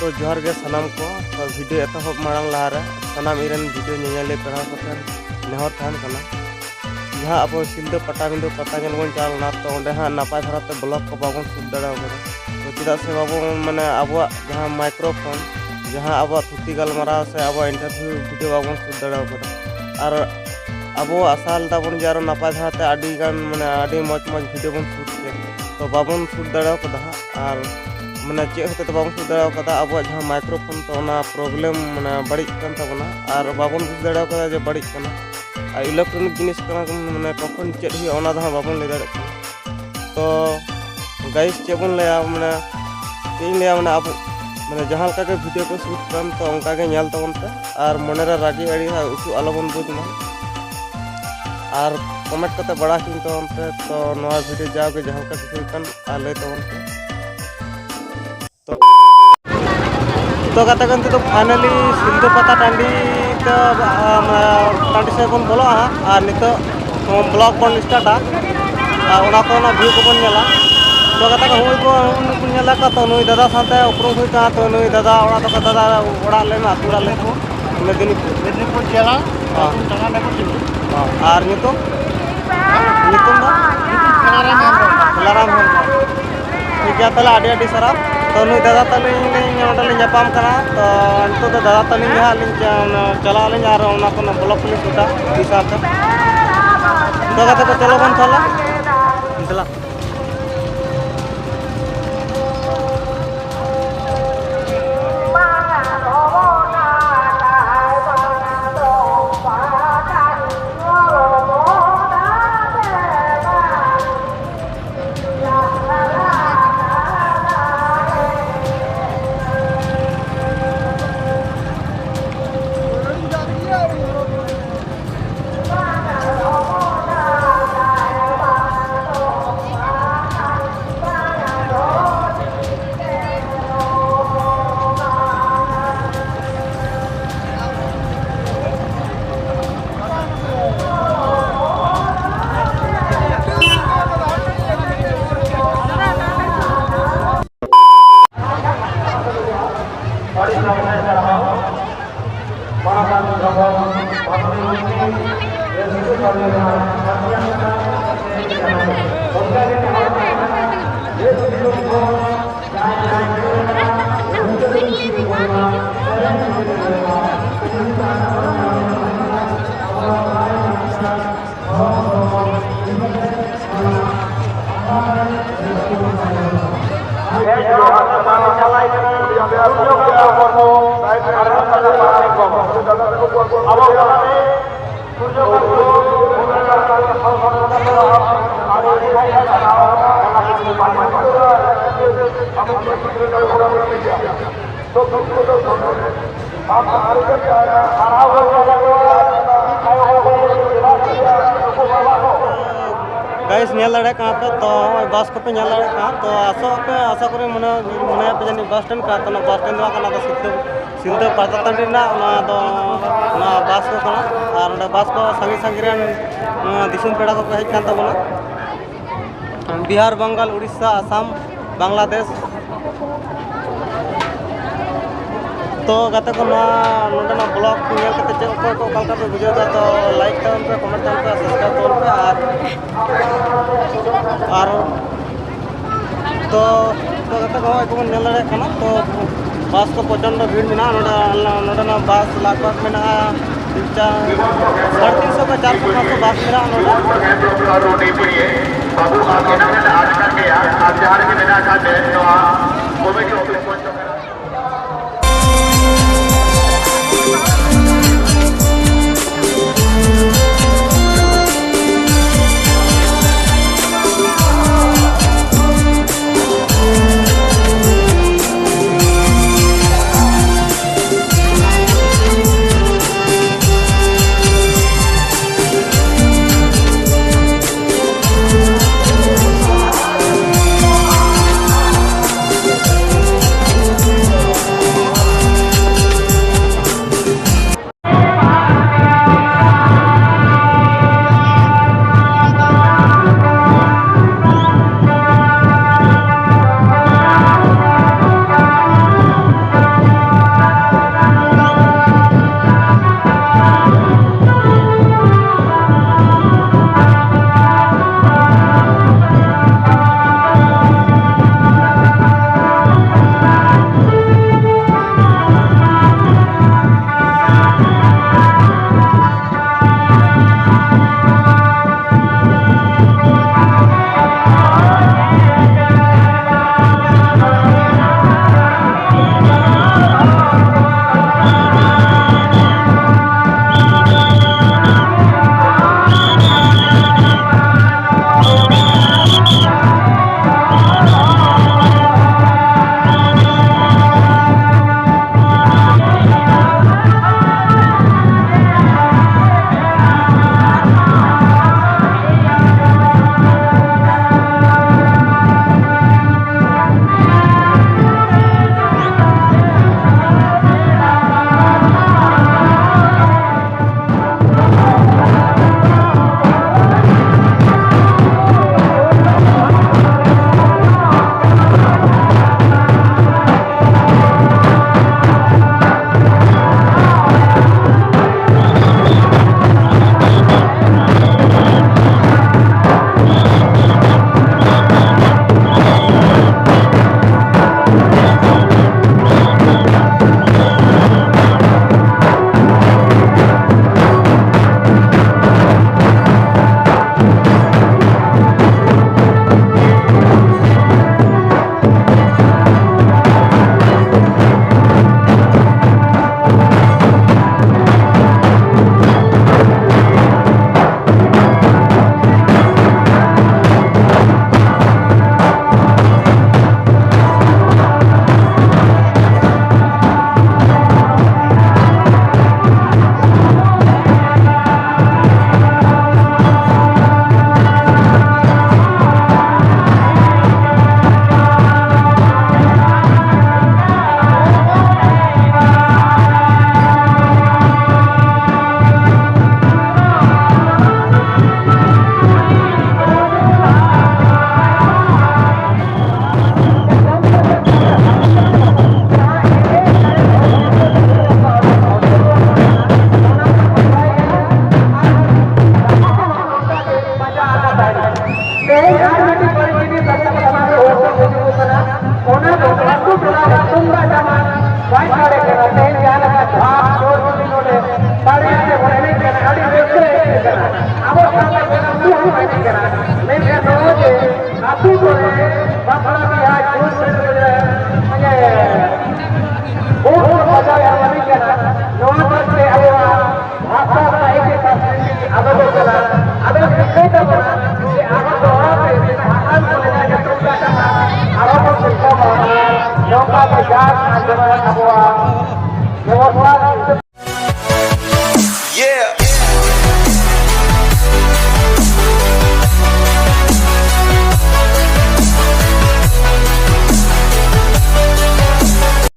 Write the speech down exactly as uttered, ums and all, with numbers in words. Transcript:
ᱛᱚ ᱡᱚᱦᱟᱨ ᱜᱮ ᱥᱟᱱᱟᱢ ᱠᱚ᱾ ᱛᱚ ᱵᱷᱤᱰᱤᱭᱳ ᱮᱛᱚᱦᱚᱵ ᱢᱟᱲᱟᱝ ᱞᱟᱦᱟᱨᱮ ᱥᱟᱱᱟᱢ ᱤᱧ ᱨᱮᱱ ᱵᱷᱤᱰᱤᱭᱳ ᱧᱮᱧᱮᱞᱤᱭᱟᱹ ᱯᱮᱲᱟ ᱠᱚ ᱴᱷᱮᱱ ᱱᱮᱦᱚᱨ ᱛᱟᱦᱮᱱ ᱠᱟᱱᱟ, ᱡᱟᱦᱟᱸ ᱟᱵᱚ ᱥᱤᱞᱫᱟᱹ ᱯᱟᱴᱟᱵᱤᱸᱫᱟᱹ ᱯᱟᱛᱟ ᱧᱮᱞ ᱵᱚᱱ ᱪᱟᱞᱟᱣ ᱞᱮᱱᱟ, ᱛᱚ ᱚᱸᱰᱮ ᱦᱟᱸᱜ ᱱᱟᱯᱟᱭ ᱫᱷᱟᱨᱟᱛᱮ ᱵᱞᱚᱜ ᱠᱚ ᱵᱟᱵᱚᱱ ᱥᱩᱴ ᱫᱟᱲᱮ ᱠᱟᱫᱟ᱾ ᱛᱚ ᱪᱮᱫᱟᱜ ᱥᱮ ᱵᱟᱵᱚᱱ, ᱢᱟᱱᱮ, ᱟᱵᱚᱣᱟᱜ ᱡᱟᱦᱟᱸ ᱢᱟᱭᱠᱨᱳᱯᱷᱳᱱ, ᱡᱟᱦᱟᱸ ᱟᱵᱚᱣᱟᱜ ᱛᱷᱩᱛᱤ ᱜᱟᱞᱢᱟᱨᱟᱣ ᱥᱮ ᱟᱵᱚᱣᱟᱜ ᱤᱱᱴᱟᱨᱵᱷᱤᱭᱩ ᱵᱷᱤᱰᱤᱭᱳ ᱵᱟᱵᱚᱱ ᱥᱩᱴ ᱫᱟᱲᱮ ᱠᱟᱫᱟ᱾ ᱟᱨ ᱟᱵᱚ ᱟᱥᱟ ᱞᱮᱫᱟ ᱵᱚᱱ ᱡᱮ ᱟᱨᱚ ᱱᱟᱯᱟᱭ ᱫᱷᱟᱨᱟᱛᱮ ᱟᱹᱰᱤ ᱜᱟᱱ, ᱢᱟᱱᱮ, ᱟᱹᱰᱤ ᱢᱚᱡᱽ ᱢᱚᱡᱽ ᱵᱷᱤᱰᱤᱭᱳ ᱵᱚᱱ ᱥᱩᱴ ᱠᱮᱭᱟ, ᱛᱚ ᱵᱟᱵᱚᱱ ᱥᱩᱴ ᱫᱟᱲᱮ ᱠᱟᱫᱟ ᱦᱟᱸᱜ᱾ ᱟᱨ, ᱢᱟᱱᱮ, ᱪᱮᱫ ᱦᱚᱛᱮᱡ ᱛᱮ ᱵᱟᱵᱚᱱ ᱥᱩᱴ ᱫᱟᱲᱮ ᱠᱟᱫᱟ, ᱟᱵᱚᱣᱟᱜ ᱡᱟᱦᱟᱸ ᱢᱟᱭᱠᱨᱳᱯᱷᱳᱱ, ᱛᱚ ᱚᱱᱟ ᱯᱨᱚᱵᱞᱮᱢ, ᱢᱟᱱᱮ, ᱵᱟᱹᱲᱤᱡ ᱠᱟᱱ ᱛᱟᱵᱚᱱᱟ᱾ ᱟᱨ ᱵᱟᱵᱚᱱ ᱵᱩᱡᱽ ᱫᱟᱲᱮ ᱠᱟᱫᱟ ᱡᱮ ᱵᱟᱹᱲᱤᱡ ᱠᱟᱱᱟ᱾ ᱟᱨ ᱤᱞᱮᱠᱴᱨᱚᱱᱤᱠ ᱡᱤᱱᱤᱥ ᱠᱟᱱᱟ, ᱢᱟᱱᱮ, ᱠᱚᱠᱷᱚᱱ ᱪᱮᱫ ᱦᱩᱭᱩᱜᱼᱟ ᱚᱱᱟ ᱫᱚ ᱦᱟᱸᱜ ᱵᱟᱵᱚᱱ ᱞᱟᱹᱭ ᱫᱟᱲᱮᱭᱟᱜ ᱠᱟᱱᱟ᱾ ᱛᱚ ᱜᱟᱭᱤᱥ, ᱪᱮᱫ ᱵᱚᱱ ᱞᱟᱹᱭᱟ, ᱢᱟᱱᱮ, ᱪᱮᱫ ᱤᱧ ᱞᱟᱹᱭᱟ, ᱢᱟᱱᱮ, ᱟᱵᱚ, ᱢᱟᱱᱮ, ᱡᱟᱦᱟᱸ ᱞᱮᱠᱟ ᱜᱮ ᱵᱷᱤᱰᱤᱭᱳ ᱠᱚ ᱥᱩᱴ ᱠᱟᱱ, ᱛᱚ ᱚᱱᱠᱟ ᱜᱮ ᱧᱮᱞ ᱛᱟᱵᱚᱱ ᱯᱮ᱾ ᱟᱨ ᱢᱚᱱᱮᱨᱮ ᱨᱟᱹᱜᱤ ᱟᱹᱲᱤᱥ ᱟᱨ ᱩᱥᱩ ᱟᱞᱚᱵᱚᱱ ᱵᱩᱡᱽ ᱢᱟ᱾ ᱟᱨ ᱠᱚᱢᱮᱱᱴ ᱠᱟᱛᱮ ᱵᱟᱲᱟᱭ ᱦᱚᱪᱚᱧ ᱛᱟᱵᱚᱱ ᱯᱮ, ᱛᱚ ᱱᱚᱣᱟ ᱵᱷᱤᱰᱤᱭᱳ ᱡᱟᱣᱜᱮ ᱡᱟᱦᱟᱸ ᱞᱮᱠᱟ ᱠᱩᱥᱤ ᱠᱟᱱ ᱟᱨ ᱞᱟᱹᱭ ᱛᱟᱵᱚᱱ ᱯᱮ᱾ ᱛᱚ, ᱛᱚ ᱜᱟᱛᱮ ᱠᱚ, ᱱᱤᱛᱚᱜ ᱫᱚ ᱯᱷᱟᱭᱱᱟᱞᱤ ᱥᱤᱞᱫᱟᱹ ᱯᱟᱛᱟ ᱴᱟᱺᱰᱤ ᱛᱮ, ᱟᱢ, ᱴᱟᱺᱰᱤ ᱥᱮᱫ ᱵᱚᱱ ᱵᱚᱞᱚᱜᱼᱟ ᱦᱟᱸᱜ, ᱟᱨ ᱱᱤᱛᱚᱜ ᱵᱞᱚᱜ ᱵᱚᱱ ᱥᱴᱟᱨᱴᱟ᱾ ᱟᱨ ᱚᱱᱟ ᱠᱚᱨᱮᱱᱟᱜ ᱵᱷᱤᱭᱩ ᱠᱚᱵᱚᱱ ᱧᱮᱞᱟ᱾ ᱛᱚ ᱜᱟᱛᱮ ᱠᱚ, ᱦᱩᱭ ᱠᱚ ᱩᱱᱠᱩ ᱧᱮᱞ ᱟᱠᱟᱫ, ᱛᱚ ᱱᱩᱭ ᱫᱟᱫᱟ ᱥᱟᱶᱛᱮ ᱩᱯᱨᱩᱢ ᱦᱩᱭ ᱠᱟᱱᱟ᱾ ᱛᱚ ᱱᱩᱭ ᱫᱟᱫᱟ ᱚᱲᱟᱜ ᱫᱚ, ᱫᱟᱫᱟ ᱚᱲᱟᱜ ᱞᱟᱹᱭ ᱢᱮ, ᱟᱹᱛᱩ ᱚᱲᱟᱜ ᱞᱟᱹᱭ ᱛᱟᱵᱚᱱ᱾ ᱢᱮᱫᱽᱱᱤᱯᱩᱨ᱾ ᱢᱮᱫᱽᱱᱤᱯᱩᱨ ᱡᱮᱞᱟ, ᱦᱮᱸ᱾ ᱟᱹᱛᱩ ᱛᱷᱟᱱᱟ ᱰᱟᱠᱩᱨ ᱪᱤᱱᱰᱩ᱾ ᱦᱮᱸ, ᱟᱨ ᱧᱩᱛᱩᱢ? ᱧᱩᱛᱩᱢ ᱫᱚ? ᱧᱩᱛᱩᱢ ᱠᱷᱮᱞᱟᱨᱟᱢ ᱦᱮᱢᱵᱨᱚᱢ᱾ ᱠᱷᱮᱞᱟᱨᱟᱢ ᱦᱮᱢᱵᱨᱚᱢ᱾ ᱴᱷᱤᱠ ᱜᱮᱭᱟ, ᱛᱟᱦᱚᱞᱮ ᱟᱹᱰᱤ ᱟᱹᱰᱤ ᱥᱟᱨᱦᱟᱣ᱾ ᱛᱚ ᱱᱩᱭ ᱫᱟᱫᱟ ᱛᱟᱹᱞᱤᱧ ᱞᱤᱧ ᱚᱸᱰᱮ ᱞᱤᱧ ᱧᱟᱯᱟᱢ ᱠᱟᱱᱟ᱾ ᱛᱚ ᱱᱤᱛᱚᱜ ᱫᱚ ᱫᱟᱫᱟ ᱛᱟᱹᱞᱤᱧ ᱜᱮ ᱦᱟᱸᱜ ᱞᱤᱧ ᱪᱟ-, ᱚᱱᱟ ᱪᱟᱞᱟᱜ ᱟᱹᱞᱤᱧ ᱟᱨ ᱚᱱᱟ ᱠᱷᱚᱱ ᱵᱞᱚᱜ ᱠᱚᱞᱤᱧ ᱥᱩᱴᱟ ᱢᱤᱫ ᱥᱟᱶᱛᱮ᱾ ᱛᱚ ᱜᱟᱛᱮ ᱠᱚ, ᱪᱚᱞᱚ ᱵᱚᱱ ᱛᱟᱦᱚᱞᱮ᱾ ᱫᱮᱞᱟ᱾ ᱟᱹᱰᱤ ᱱᱟᱯᱟᱭ ᱥᱟᱨᱦᱟᱣ᱾ ᱢᱟᱱᱚᱛᱟᱱ ᱡᱚᱜᱚ ᱵᱟᱵᱩ ᱜᱚᱢᱠᱮ ᱥᱤᱫᱩ ᱠᱟᱹᱱᱦᱩ ᱨᱮᱱᱟᱜ ᱯᱟᱹᱛᱭᱟᱹᱣ ᱠᱟᱱᱟ᱾ ᱚᱱᱠᱟ ᱜᱮ ᱱᱮᱦᱚᱨ ᱛᱟᱦᱮᱸ ᱠᱟᱱᱟ, ᱫᱮᱥ ᱫᱤᱥᱚᱢ ᱠᱷᱚᱱ ᱡᱟᱦᱟᱸᱭ ᱡᱟᱦᱟᱸᱭ ᱠᱚ ᱢᱮᱱᱟᱜᱼᱟ, ᱨᱟᱹᱥᱠᱟᱹ ᱨᱟᱹᱥᱠᱟᱹ ᱜᱮᱵᱚᱱ ᱢᱟ, ᱥᱮᱨᱮᱧ ᱥᱮᱨᱮᱧ ᱜᱮᱵᱚᱱ ᱢᱟ, ᱩᱱᱠᱩ ᱟᱨ ᱟᱵᱚ ᱱᱚᱣᱟ ᱟᱵᱚᱣᱟᱜ ᱞᱟᱭ ᱞᱟᱠᱪᱟᱨ ᱜᱟᱭᱤᱥ, ᱧᱮᱞ ᱫᱟᱲᱮᱭᱟᱜ ᱠᱟᱱᱟ ᱯᱮ, ᱛᱚ ᱱᱚᱜᱼᱚᱭ ᱵᱟᱥ ᱠᱚᱯᱮ ᱧᱮᱞ ᱫᱟᱲᱮᱭᱟᱜ ᱠᱟᱱᱟ᱾ ᱛᱚ ᱟᱥᱚᱜ ᱟᱯᱮ, ᱟᱥᱟ ᱠᱚᱨᱮ ᱢᱚᱱᱮ, ᱢᱚᱱᱮᱭᱟᱯᱮ ᱡᱟᱹᱱᱤᱡ ᱵᱟᱥ ᱥᱴᱮᱱᱰ ᱠᱟᱱᱟ, ᱛᱚ ᱚᱱᱟ ᱵᱟᱥ ᱥᱴᱮᱱᱰ ᱫᱚ ᱵᱟᱝ ᱠᱟᱱᱟ, ᱫᱚ ᱥᱤᱞᱫᱟᱹ, ᱥᱤᱞᱫᱟᱹ ᱯᱟᱛᱟ ᱴᱟᱺᱰᱤ ᱨᱮᱱᱟᱜ ᱚᱱᱟ ᱫᱚ, ᱚᱱᱟ ᱵᱟᱥ ᱠᱚ ᱠᱟᱱᱟ᱾ ᱟᱨ ᱚᱸᱰᱮ ᱵᱟᱥ ᱠᱚ ᱥᱟᱺᱜᱤᱧ ᱥᱟᱺᱜᱤᱧ ᱨᱮᱱ, ᱱᱚᱣᱟ ᱫᱤᱥᱚᱢ ᱯᱮᱲᱟ ᱠᱚᱠᱚ ᱦᱮᱡ ᱠᱟᱱ ᱛᱟᱵᱚᱱᱟ᱾ ᱵᱤᱦᱟᱨ, ᱵᱟᱝᱜᱟᱞ, ᱩᱲᱤᱥᱥᱟ, ᱟᱥᱟᱢ, ᱵᱟᱝᱞᱟᱫᱮᱥ᱾ ᱛᱚ ᱜᱟᱛᱮ ᱠᱚ, ᱱᱚᱣᱟ ᱱᱚᱰᱮᱱᱟᱜ ᱵᱞᱚᱜ ᱧᱮᱞ ᱠᱟᱛᱮ ᱪᱮᱫ, ᱚᱠᱚᱭ ᱠᱚ ᱚᱠᱟ ᱞᱮᱠᱟ ᱯᱮ ᱵᱩᱡᱷᱟᱹᱣ ᱮᱫᱟ, ᱛᱚ ᱞᱟᱭᱤᱠ ᱛᱟᱵᱚᱱ ᱯᱮ, ᱠᱚᱢᱮᱱᱴ ᱛᱟᱵᱚᱱ ᱯᱮ, ᱥᱟᱵᱥᱠᱨᱟᱭᱤᱵ ᱛᱟᱵᱚᱱ ᱯᱮ᱾ ᱟᱨ, ᱟᱨ ᱛᱚ, ᱛᱚ ᱜᱟᱛᱮ ᱠᱚ, ᱦᱚᱸᱜᱼᱚᱭ ᱠᱚᱵᱚᱱ ᱧᱮᱞ ᱫᱟᱲᱮᱭᱟᱜ ᱠᱟᱱᱟ, ᱛᱚ ᱵᱟᱥ ᱠᱚ ᱯᱨᱚᱪᱚᱱᱰᱚ ᱵᱷᱤᱲ ᱢᱮᱱᱟᱜᱼᱟ᱾ ᱱᱚᱰᱮ, ᱱᱚᱰᱮᱱᱟᱜ ᱵᱟᱥ ᱞᱟᱜᱽ ᱵᱷᱟᱜᱽ ᱢᱮᱱᱟᱜᱼᱟ ᱪᱟᱨ, ᱥᱟᱲᱮ ᱛᱤᱱᱥᱚ ᱠᱷᱚᱱ ᱪᱟᱨᱥᱚ ᱯᱟᱸᱪᱥᱚ ᱵᱟᱥ ᱢᱮᱱᱟᱜᱼᱟ ᱱᱚᱰᱮ᱾ ᱵᱟᱹᱵᱩ, ᱟᱢ ᱮᱱᱟᱝ ᱮᱢ ᱟᱫ ᱠᱟᱱ ᱜᱮᱭᱟ, ᱟᱢ ᱡᱟᱦᱟᱸ ᱨᱮᱜᱮ ᱢᱮᱱᱟᱜ ᱟᱠᱟᱫ ᱢᱮ, ᱱᱚᱣᱟ ᱠᱚᱢᱤᱴᱤ ᱚᱯᱷᱤᱥ ᱠᱷᱚᱱ ᱢᱮᱱᱠᱷᱟᱱ ᱱᱚᱜᱼᱚᱭ ᱡᱮ ᱟᱹᱛᱩ ᱠᱚᱨᱮ ᱵᱟᱯᱞᱟ ᱵᱤᱦᱟ ᱪᱷᱩᱛ ᱢᱟᱱᱮ ᱵᱚᱦᱩᱛ ᱵᱚᱱ ᱵᱟᱡᱟᱣ ᱮᱱᱮᱡ ᱠᱟᱱᱟ᱾ ᱱᱚᱣᱟ ᱠᱚᱛᱮ ᱟᱵᱚᱣᱟᱜ ᱵᱷᱟᱥᱟ ᱥᱟᱦᱤᱛᱭᱚ ᱥᱟᱝᱥᱠᱨᱤᱛᱤ ᱟᱫᱚᱜᱚᱜ ᱠᱟᱱᱟ᱾ ᱟᱫᱚ ᱨᱤᱠᱟᱹᱭ ᱛᱟᱵᱚᱱᱟ ᱡᱮ ᱟᱨᱦᱚᱸ ᱫᱚᱦᱲᱟ ᱛᱮ ᱦᱟᱲᱟᱢ ᱠᱚ ᱞᱮᱠᱟ ᱜᱮ ᱛᱩᱢᱫᱟᱜ ᱴᱟᱢᱟᱠ ᱟᱨᱦᱚᱸ ᱵᱚᱱ ᱥᱤᱨᱡᱟᱹᱣᱟ᱾ ᱱᱚᱝᱠᱟ ᱜᱮ ᱡᱟᱠ ᱟᱨ ᱡᱚᱢᱟᱭ ᱟᱵᱚᱣᱟᱜ ᱵᱮᱵᱚᱥᱛᱷᱟ